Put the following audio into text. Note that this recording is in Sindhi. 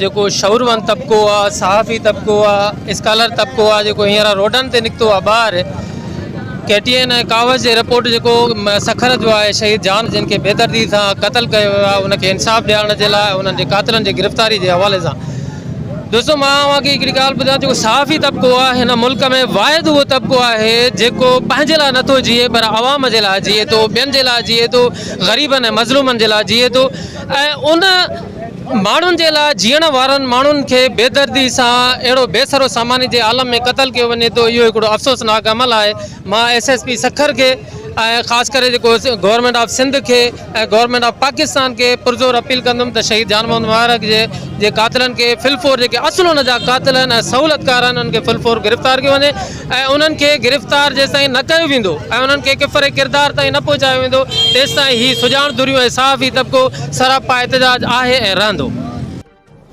جيڪو شعوروند طبقو آ، صحافي طبقو آ، اسڪالر طبقو آ جيڪو هينئر روڊن تي نڪتو آ ٻاهر ڪي ٽي اين ۽ ڪاوش جي رپورٽ جيڪو سکر جو آهي شهيد جان جن کي بيدردي سان قتل ڪيو ويو آهي ان کي انصاف ڏيارڻ جي لاء انهن جي قاتلن جي گرفتاري جي حوالي سان دوستو مان اوهان کي هڪڙي ڳالهه ٻڌايان جيڪو صحافي طبقو آهي هن ملڪ ۾ واحد اهو طبقو آهي جيڪو پنهنجي لاء نٿو جيئي پر عوام جي لاء جيئي ٿو ٻين جي لاء جيئي ٿو غريبن ۽ مظلومن جي لاء جيئي ٿو ۽ ان ماڻهن جي لاء جيئڻ وارن ماڻهن کي بيدردي سان اهڙو بي سرو ساماني جي عالم ۾ قتل ڪيو وڃي ٿو اهو هڪڙو افسوسناڪ عمل آهي مان ايس ايس پي سکر کي ۽ خاص ڪري جيڪو گورنمينٽ آف سنڌ کي ۽ گورنمينٽ آف پاڪستان کي پرزور اپيل ڪندم ته شهيد جان محمد مبارڪ جي جي قاتلن کي فل فور جيڪي اصل ان جا قاتل آهن ۽ سهولتڪار آهن انهن کي فل فور گرفتار ڪيو وڃي ۽ انهن کي گرفتار جيستائين نه ڪيو ويندو ۽ انهن کي ڪفر ڪردار تائين نه پهچايو ويندو تيستائين هي سڄاڻ ڌريون ۽ صحافي طبقو سراپا احتجاج آهي ۽ رهندو.